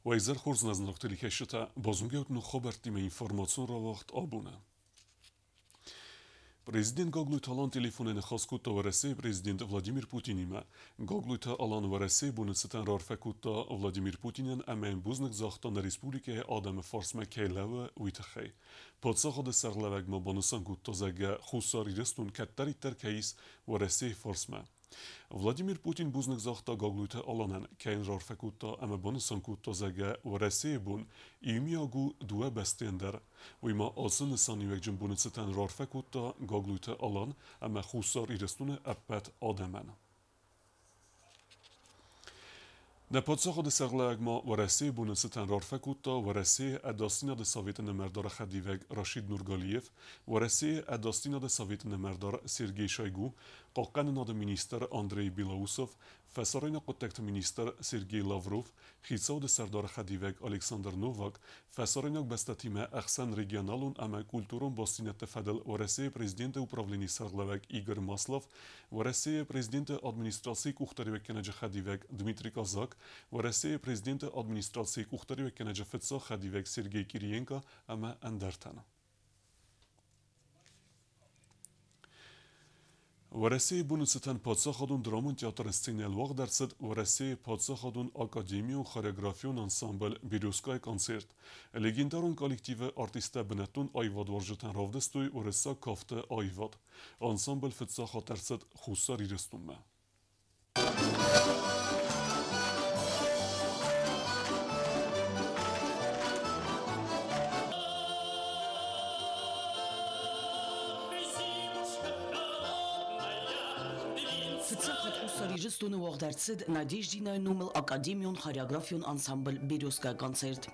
Уӕ изӕр хорз, нӕ зынаргъ телекӕсджытӕ, базонгӕ ут ног хабӕрттимӕ информацион рауагъд абоны. Президент Гаглойты Алан телефонӕй ныхас кодта Уӕрӕсейы президент Владимир Путинимӕ. Гаглойты Алан Уӕрӕсейы боны цытӕн раарфӕ кодта Владимир Путинӕн ӕмӕ йын бузныг загъта, нӕ республикӕйы адӕмы фарсмӕ кӕй лӕууы, уый тыххӕй. Паддзахады сӕргълӕууӕг ма банысан кодта, зӕгъгӕ, Хуссар Ирыстон кӕддӕриддӕр кӕй ис Уӕрӕсейы фарсмӕ. Владимир Путин бузныг загъта Гаглойты Аланӕн, кӕй йын раарфӕ кодта ӕмӕ банысан кодта, зӕгъгӕ, Уӕрӕсейы бон иумиаг у дыууӕ бӕстӕйӕн дӕр. Уый ма ацы нысаниуӕгджын боны цытӕн раарфӕ кодта Гаглойты Алан ӕмӕ Хуссар Ирыстоны ӕппӕт адӕмӕн. Нӕ паддзахады сӕргълӕууӕг ма Уӕрӕсейы боны цытӕн раарфӕ кодта Уӕрӕсейы Ӕдасдзинады Советы нымӕрдары хӕдивӕг Рашид Нургалиев, Уӕрӕсейы Ӕдасдзинады Советы нымӕрдар Сергей Шойгу, хъахъхъӕнынады министр Андрей Белоусов, фӕсарӕйнаг хъуыддӕгты министр Сергей Лавров, хицауады сӕрдары хӕдивӕг Александр Новак, фӕсарӕйнаг бӕстӕтимӕ ӕхсӕнрегионалон ӕмӕ культурон бастдзинӕдты фӕдыл Уӕрӕсейы президенты управленийы сӕргълӕууӕг Игорь Маслов, Уӕрӕсейы президенты администрацийы къухдариуӕггӕнӕджы хӕдивӕг Дмитрий Козак, Уӕрӕсейы президенты администрацийы къухдариуӕггӕнӕджы фыццаг хӕдивӕг Сергей Кириенко ӕмӕ ӕндӕртӕн. Уӕрӕсейы боны цытӕн паддзахадон драмон театры сценӕйыл уагъд ӕрцыд Уӕрӕсейы паддзахадон академион хореографион ансамбль «Березка»-йы концерт. Легендарон коллективы артисттӕ бынӕттон аивадуарзджытӕн равдыстой уырыссаг кафты аивад. Ансамбль фыццаг хатт ӕрцыд Хуссар Ирыстонмӕ. Фыццаг хатт Хуссар Ирыстоны уагъд ӕрцыд Надеждинайы номыл академион хореографион ансамбль «Березка» концерт.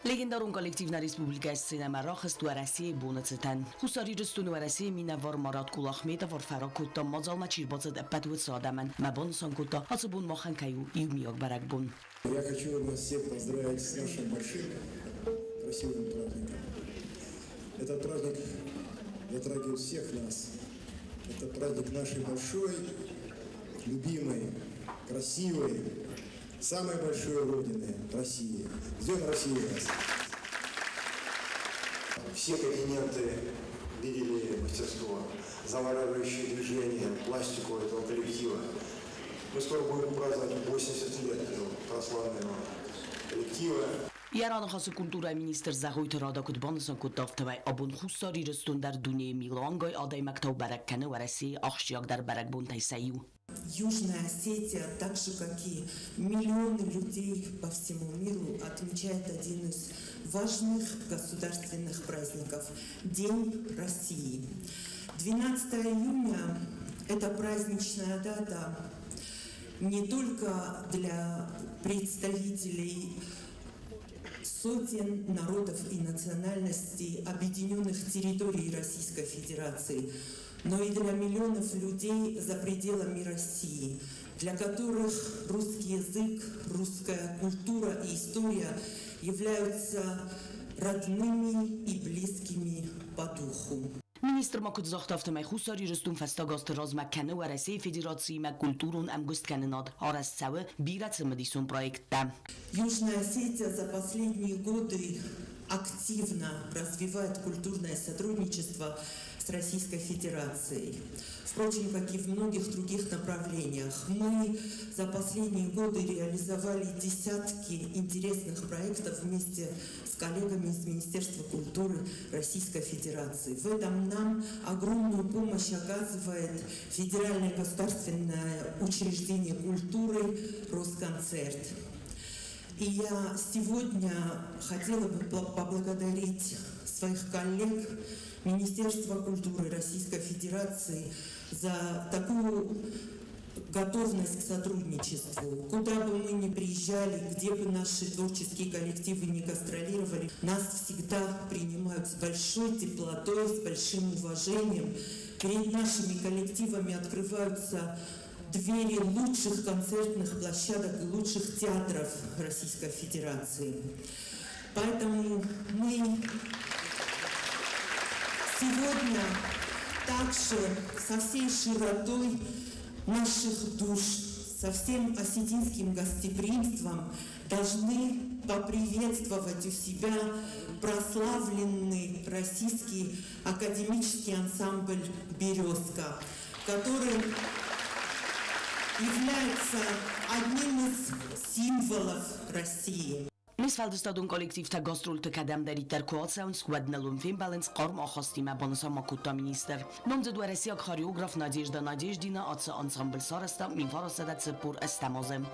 Легендарон коллектив нӕ республикӕйы сценӕмӕ рахызт Уӕрӕсейы боны цытӕн. Хуссар Ирыстоны Уӕрӕсейы минӕвар Марат Кулахметов арфӕ ракодта, мадзалмӕ чи рбацыд, ӕппӕт уыцы адӕмӕн. Мӕ банысан кодта, ацы бон махӕн кӕй у иумиаг бӕрӕгбон. Я хочу вас всех поздравить с нашим большим красивым праздником. Этот праздник затрагивает всех нас. Это праздник нашей большой, любимой, красивой, самой большой Родины России. С Днем России вас! Все континенты видели мастерство, завораживающее движение, пластику этого коллектива. Мы скоро будем праздновать 80 лет этого прославленного коллектива. Йӕ раныхасы культурӕйы министр Зӕгъойты Рада куыд банысан кодта, афтӕмӕй абон Хуссар Ирыстон дӕр дунейы милуангай адӕймӕгтау бӕрӕг кӕны Уӕрӕсейы ахсджиагдӕр бӕрӕгбонтӕй сӕ иу. Южная Осетия, так же как и миллионы людей по всему миру, отмечает один из важных государственных праздников – День России. 12 июня – это праздничная дата не только для представителей сотен народов и национальностей объединенных территорий Российской Федерации, но и для миллионов людей за пределами России, для которых русский язык, русская культура и история являются родными и близкими по духу. Министр ма куыд загъта, афтӕмӕй Хуссар Ирыстон фӕстаг азты размӕ кӕны Уӕрӕсейы Федерациимӕ культурон ӕмгуысткӕнынад, арӕзт цӕуы бирӕ цымыдисон проекттӕ. Южная Осетия за последние годы активно развивает культурное сотрудничество с Российской Федерацией. Впрочем, как и в многих других направлениях. Мы за последние годы реализовали десятки интересных проектов вместе с коллегами из Министерства культуры Российской Федерации. В этом нам огромную помощь оказывает Федеральное государственное учреждение культуры «Росконцерт». И я сегодня хотела бы поблагодарить своих коллег Министерства культуры Российской Федерации за такую готовность к сотрудничеству. Куда бы мы ни приезжали, где бы наши творческие коллективы ни гастролировали, нас всегда принимают с большой теплотой, с большим уважением. Перед нашими коллективами открываются двери лучших концертных площадок и лучших театров Российской Федерации. Поэтому мы Сегодня также со всей широтой наших душ, со всем осетинским гостеприимством должны поприветствовать у себя прославленный российский академический ансамбль «Березка», который является одним из символов России. Не сфӕлдыстадон коллективтӕ гастролты кӕдӕмдӕриддӕр куы ацӕуынц, уӕд ныл уым фембӕлынц хъарм ахастимӕ, банысан ма кодта министр. Номдзыд уӕрӕсейаг хореограф Надежда Надеждина ацы ансамбль сарӕзта 1948 азы.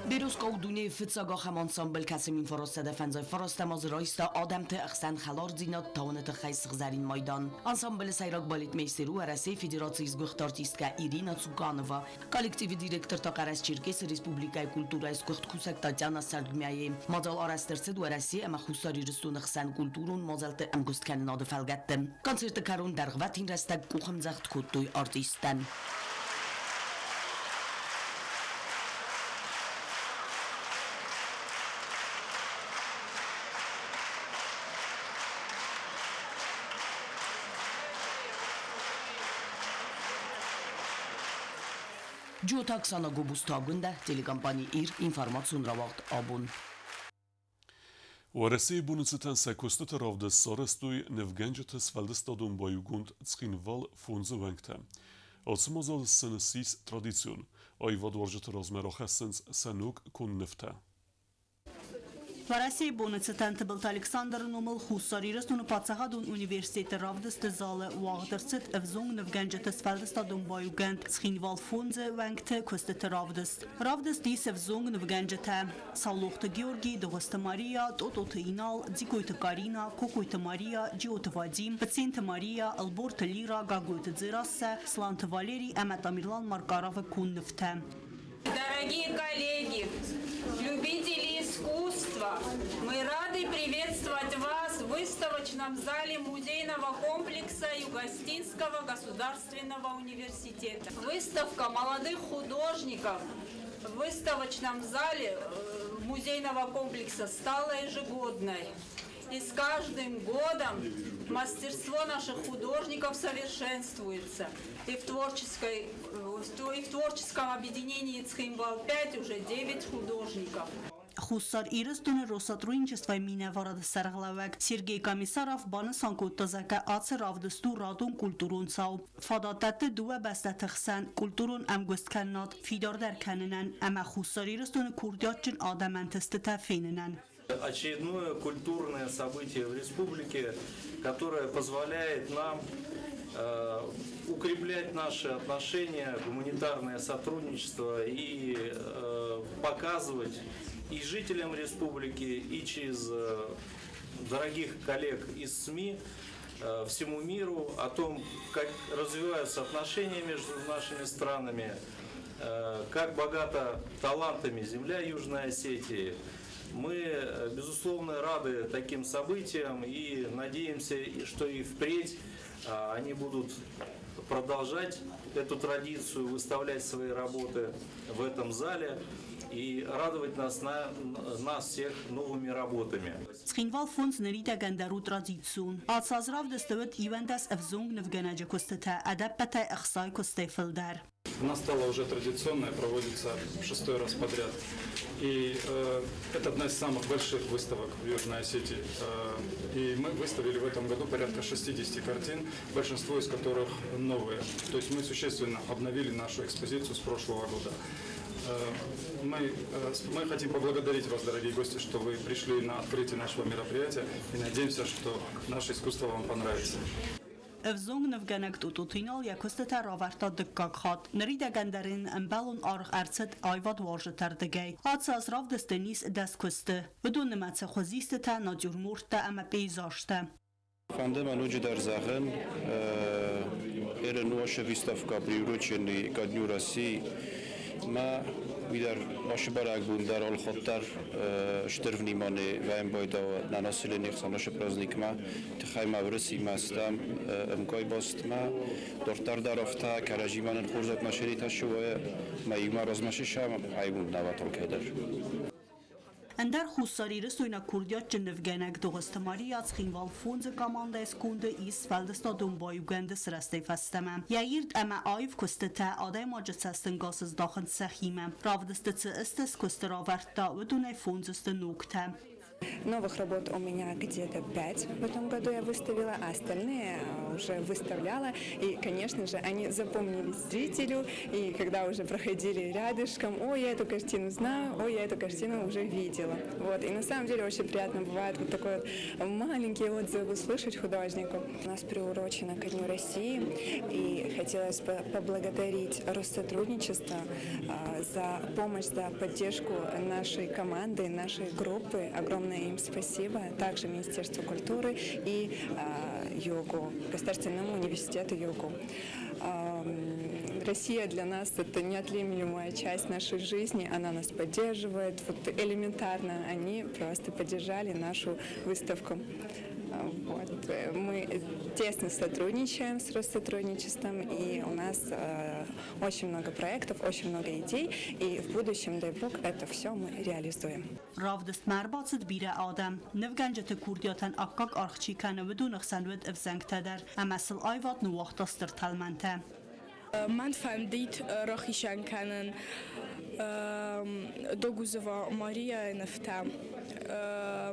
Березка у дунейы фыццаг ахӕм ансамбль, кӕцы 1959 азы райста адӕмты ӕхсӕн хӕлардзинад тауыны тыххӕй сыгъзӕрин майдан. Ансамблы сӕйраг балетмейстер у Уӕрӕсейы Федерацийы сгуыхт артисткӕ Ирина Цуканова. Коллективы директор та Хъӕрӕсе-Черкесы Республикӕйы культурӕйы сгуыхт кусӕг Татьяна Сальгмяйы. Мадзал арӕзт ӕрцыд Уӕрӕсе ӕмӕ Хуссар Ирыстоны хсӕн культурон мадзӕлтты ӕмгуысткӕнынады фӕлгӕтты. Концерты кӕрон дӕргъвӕтин рӕстӕг къухӕмдзӕгъд кодтой артисттӕн. Джиоты Оксана, Гобузты Агуындӕ, телекомпани Ир, информацион рауагъд Абон. Уӕрӕсейы боны цытӕн сӕ куыстыты равдыст сарӕзтой нывгӕнджыты сфӕлдыстадон баиугонд Цхинвал фондзы уӕнгтӕ. Ацы мадзал сын ссис традицион. Аивадуарзджыты размӕ рахӕссынц сӕ ног конд нывтӕ. Уӕрӕсейы боны цытӕн Тыбылты Александры номыл Хуссар Ирыстоны паддзахадон университеты равдысты залы уагъд ӕрцыд ӕвзонг нывгӕнджыты сфӕлдыстадон баиугӕнд Цхинвал фондзы уӕнгты куыстыты равдыст. Равдыст ис ӕвзонг нывгӕнджытӕ Саулохты Георгий, Дыгъуызты Мария, Тъотъоты Инал, Дзигойты Карина, Кокойты Мария, Джиоты Вадим, Быценты Мария, Ӕлборты Лира, Гаглойты Дзерассӕ, Сланты Валерий ӕмӕ Тамерлан Маркаровы конд нывтӕ. Дорогие коллеги, любители искусства, мы рады приветствовать вас в выставочном зале музейного комплекса Югостинского государственного университета. Выставка молодых художников в выставочном зале музейного комплекса стала ежегодной. И с каждым годом мастерство наших художников совершенствуется. И в творческом объединении Цхинвал-5 уже 9 художников. Хуссар Ирыстоны Россотрудничествойы минӕварады сӕргълӕууӕг Сергей Комиссаров банысан кодта, зӕгъгӕ, ацы равдыст у радон культурон цау. Фадат дӕтты дыууӕ бӕстӕты хсӕн культурон ӕмгуысткӕнынад фидардӕр кӕнынӕн ӕмӕ Хуссар Ирыстоны курдиатджын адӕмы ӕнтыстытӕ фенынӕн. Очередное культурное событие в республике, которое позволяет нам укреплять наши отношения, гуманитарное сотрудничество и показывать и жителям республики, и через дорогих коллег из СМИ всему миру о том, как развиваются отношения между нашими странами, как богата талантами земля Южной Осетии. Мы, безусловно, рады таким событиям и надеемся, что и впредь они будут продолжать эту традицию, выставлять свои работы в этом зале и радовать нас, нас всех новыми работами. Цхинвал фондз ныридӕгӕн дӕр у традицион. Ацы аз равдыстӕуыд 11 ӕвзонг нывгӕнӕджы куыстытӕ, ӕдӕппӕтӕй 60 куыстӕй фылдӕр. Она стала уже традиционной, проводится 6-й раз подряд. И это одна из самых больших выставок в Южной Осетии. И мы выставили в этом году порядка 60 картин, большинство из которых новые. То есть мы существенно обновили нашу экспозицию с прошлого года. Мы хотим поблагодарить вас, дорогие гости, что вы пришли на открытие нашего мероприятия, и надеемся, что наше искусство вам понравится. Ӕвзонг нывгӕнӕг Тъотъоты Инал йӕ куыстытӕ равӕрдта дыккаг хатт. Ныридӕгӕн дӕр ын ӕмбӕлон аргъ ӕрцыд аивадуарзджыты ӕрдыгӕй. Ацы аз равдысты ис 10 куысты. Уыдон нымӕцы хуызистытӕ, натюрморттӕ ӕмӕ пейзажтӕ. Фӕнды мӕ ноджыдӕр зӕгъын, эры наша выставка приуроченный ко Дню России. Мӕ уый дӕр ашы бӕрӕгбон дӕр алыхатт дӕр стыр внимание вӕййӕм байдауы нӕ население хсӕн ашы праздникмӕ. Тыххӕй ма Уырысимӕ стӕм ӕмкъай бастмӕ. Дарддӕр дӕр афтӕ кӕрӕдзимӕ нын хорз атмосферӕтӕ ссыуайы, мӕ иумӕ размӕ сисӕм, аивгъуыд нӕ алкӕй дӕр. Ӕндӕр хуссарирыстойнаг курдиатджын нывгӕнӕг Дыгъуызты Мария Цхинвал фондзы командӕйы сконды ис сфӕлдыстадон баиугӕнды сырӕзтӕй фӕстӕмӕ. Йӕ ирд ӕмӕ аив куыстытӕ адӕймаджы цӕстӕнгас здахынц сӕхимӕ. Равдысты цы сты куысты равӕрдта, уыдонӕй фондз сты ногтӕ. Новых работ у меня где-то 5 в этом году я выставила, а остальные уже выставляла. И, конечно же, они запомнились зрителю. И когда уже проходили рядышком: «Ой, я эту картину знаю, ой, я эту картину уже видела». Вот. И на самом деле очень приятно бывает вот такой вот маленький отзыв услышать художнику. У нас приурочено ко Дню России, и хотелось бы поблагодарить Россотрудничество за помощь, за поддержку нашей команды, нашей группы. Огромное им спасибо. Также Министерству культуры и ЮГУ, Государственному университету ЮГУ. Россия для нас это неотъемлемая часть нашей жизни, она нас поддерживает. Вот элементарно они просто поддержали нашу выставку. Вот. Мы тесно сотрудничаем с Россотрудничеством, и у нас очень много проектов, очень много идей, и в будущем, дай бог, это все мы реализуем. Равдыстмӕ ӕрбацыд бирӕ адӕм. Нывгӕнджыты курдиатӕн аккаг аргъ чи кӕны, уыдоны хсӕн уыд ӕвзӕнгтӕ дӕр, ӕмӕ сыл аивад ныууагъта стыр тӕлмӕнтӕ. Мӕн фӕндид рахицӕн кӕнын Догузова Марияйы нывтӕ.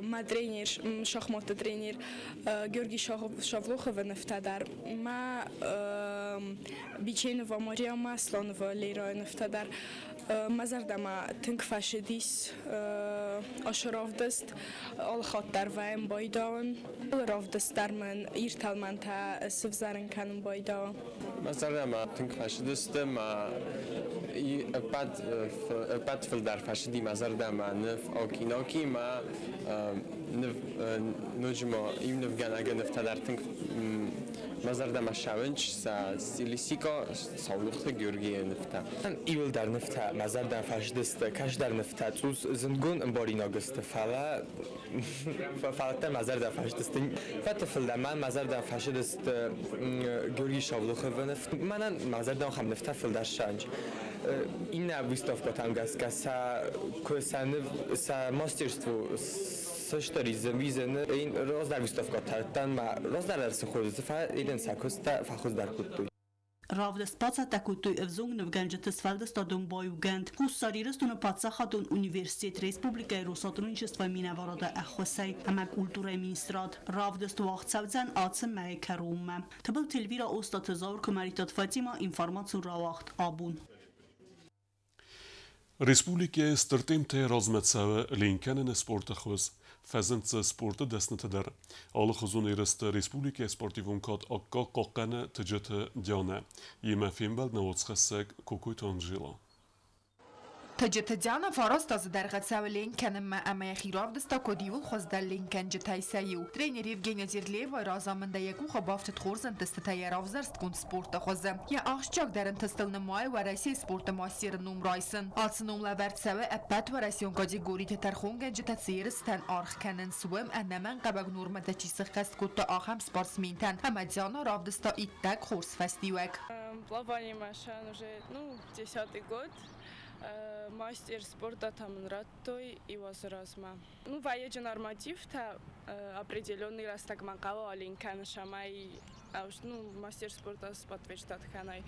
Мӕ тренер, шахматты тренер Георгий Шавлоховы нывтӕ дӕр. Мӕ Биченова Мария ӕмӕ Слонова Лерайы нывтӕ дӕр. Мӕ зӕрдӕмӕ тынг фӕцыдис ашы равдыст. Алыхатт дӕр вӕййӕм байдауын. Равдыст дӕр мын ирд тӕлмӕнтӕ сывзӕрын кӕнын байдауы. Мӕ зӕрдӕмӕ тынг фӕцыдысты, мӕ ӕппӕт фылдӕр фӕцыди мӕ зӕрдӕмӕ ныв Окиноки, мӕ ныв ноджы ма иу нывгӕнӕгы нывтӕ дӕр тынг мӕ зӕрдӕмӕ ссӕуынц, сӕ стилистикӕ Саулохты Георгийы нывтӕ. Иуылдӕр нывтӕ мӕ зӕрдӕмӕ фӕцыдысты, кӕцыдӕр нывтӕ цъус зындгонд ӕмбаринаг сты, фӕлӕ фӕлӕ мӕ зӕрдӕмӕ фӕцыдысты. Ӕппӕты фылдӕр мӕн мӕ зӕрдӕмӕ фӕцыдысты Георгий Шавлоховы ныв. Мӕнӕн мӕ зӕрдӕмӕ ахӕм нывтӕ фылдӕр ссӕуынц. Иннӕ выставкӕтӕм гӕсгӕ сӕ куы сӕ ныв сӕ мастерство сыстыр уидзӕны раздӕр выставкӕтӕ мӕ раздӕр цы хорз, фӕлӕ сӕ куысттӕ фӕхуыздӕр кодтой. Равдыст бацӕттӕ кодтой ӕвзонг нывгӕнджыты сфӕлдыстадон баиугӕнд Хуссар Ирыстоны паддзахадон университет республикӕйы Россотрудничествойы минӕварады ӕххуысӕй ӕмӕ культурӕйы министрад. Равдыст уагъд цӕудзӕн ацы мӕйы кӕронмӕ. Тыбылты Эльвира, Остъаты Зауыр, Куымӕридтаты Фатима, информацион рауагъд «Абон». Республикӕйы стыр темптӕй размӕ цӕуы ленккӕныны спорты хуыз. Фӕзынд дзы спорты дӕснытӕ дӕр. Алыхуызон ерысты республикӕйы спортивон кад аккаг хъахъхъӕны Тыджыты Дианӕ. Йемӕ фембӕлд нӕ уацхӕссӕг Кокойты Анжела. Тыджыты Диана 9 азы дӕргъы цӕуы ленк кӕнынмӕ ӕмӕ йӕхи равдыста куыд иууыл хуыздӕр ленкгӕнджытӕй сӕ иу. Тренер Евгения Терлеевайы разамындӕй йӕ къухы бафтыд хорз ӕнтыстытӕ йӕ равзӕрстгонд спорты хуызы. Йӕ ахсджиагдӕр ӕнтыстыл нымайы Уӕрӕсейы спорты мастеры ном райсын. Ацы ном лӕвӕрд цӕуы ӕппӕтуӕрӕсеон категориты тӕрхонгӕнджытӕ цы ерыстӕн аргъ кӕнынц, уым ӕнӕмӕнгхъӕуӕг нормӕтӕ чи сыххӕст кодта, ахӕм спортсментӕн. Ӕмӕ Диана равдыста иттӕг хорз фӕстиуӕг. Плавание мӕ уже, ну, 10-й год. Мастер спорта та мын радтой иу азы размӕ. Ну, вӕййы нормативтӕ, определенный рӕстӕгмӕ хъӕуы аленк кӕнын, цӕмӕй, ну, мастер спорта сподтверждать кӕнай.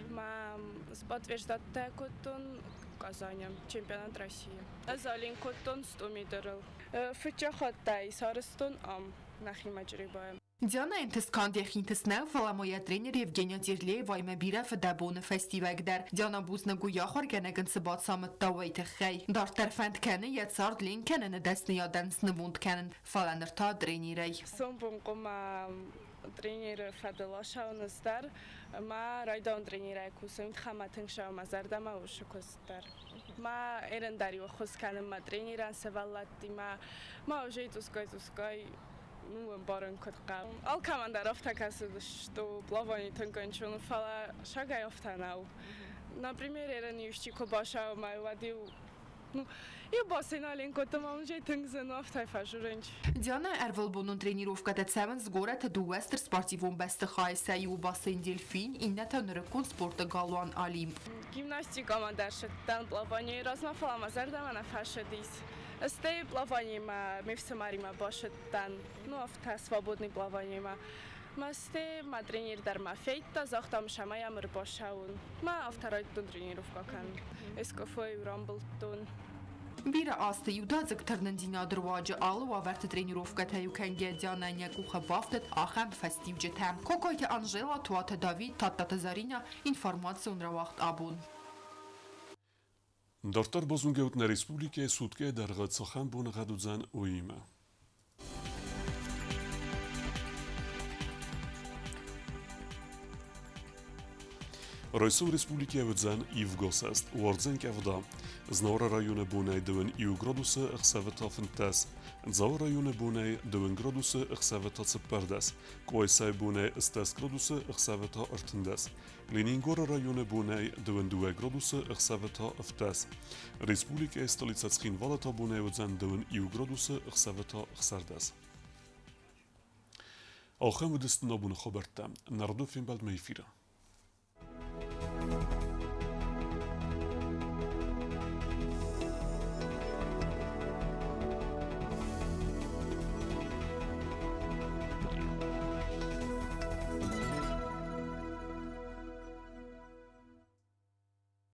Мӕ сподтверждать кодтон Казани, чемпионат России. Ӕз аленк кодтон 100 метрыл. Фыццаг хаттӕй сарӕзтон ам, нӕхимӕ Чъребайы. Дианӕйы ӕнтыст канд йӕхи ӕнтыст нӕу, фӕлӕ ма йӕ тренер Евгения Терлееваимӕ бирӕ фыдӕбоны фӕстиуӕг дӕр. Диана бузныг у, йӕ ахуыргӕнӕг ын цы бацамыдта, уый тыххӕй. Дарддӕр фӕнд кӕны йӕ цард ленк кӕныны дӕсныйадӕн снывонд кӕнын, фӕлӕ ныр та тренерӕй. Сомбон хъуамӕ тренеры фӕдыл ацӕуын ӕз дӕр ӕмӕ райдайон тренерӕй кусын, тыххӕй тынг цӕуы мӕ зӕрдӕмӕ уыцы куыст дӕр. Мӕ эрен дӕр-иу ӕххуыс кӕнын мӕ тренерӕн сывӕллӕттимӕ, ма уже цъусгай-цъусгай. Ну, ӕмбарын куыд хъӕуы. Алкӕмӕн дӕр афтӕ кӕсы, что плавание тынг ӕнцон у, фӕлӕ сагӕй афтӕ нӕу. Например, ерын исчи куы басауы мӕ, уӕд-иу, ну, иу бассейн аленк кодтам, ӕмӕ мын тынг зын у, афтӕ фӕзурынч. Диана ӕрвылбонон тренировкӕтӕ цӕуынц горӕты дыууӕ стыр спортивон бӕстыхайы, сӕ иуы бассейн «Дельфин», иннӕ та нырыккон спорты галуан «Олимп». Гимнастикӕмӕ дӕр цыдтӕн плаванийы размӕ, фӕлӕ мӕ зӕрдӕмӕ нӕ фӕцыдис. Стӕй плаваниемӕ ме фсымӕримӕ бацыдтӕн, ну, афтӕ свободный плаваниемӕ. Мӕ стӕй мӕ тренер дӕр мӕ федта, загъта мын, цӕмӕй ам ӕрбацӕуон. Мӕ афтӕ райдыдтон тренировкӕ кӕнын. СКФ-йы рамбылдтон. Бирӕ азты иудадзыг тырнындзинады руаджы алы уавӕрты тренировкӕтӕ-иу кӕнгӕ Дианӕйӕн йӕ къухы бафтыд ахӕм фӕстиуджытӕ. Кокойты Анжела, Туаты Давид, Тадтаты Заринӕ, информацион рауагъд «Абон». Дарддӕр базонгӕут, нӕ республикӕйы суткӕйы дӕргъы цахӕм боныгъӕд уыдзӕн, уыимӕ. Райсом республикӕйы уыдзӕн ивгосӕст, уардзӕн къӕвда. Знауыры районы бонӕй 21 градусы, ӕхсӕвы та 15. Дзауы районы бонӕй 2 градусы, ӕхсӕвы та 14. Къуайсайы бонӕй 10 градусы, ӕхсӕвы та 13. Ленингоры районы бонӕй 22 градусы, ӕхсӕвы та 17. Республикӕйы столицӕ Цхинвалы та бонӕй уыдзӕн 21 градусы, ӕхсӕвы та 16. Ахӕм уыдысты нӕ абоны хабӕрттӕ. Нӕ радон фембӕлдмӕ эфиры.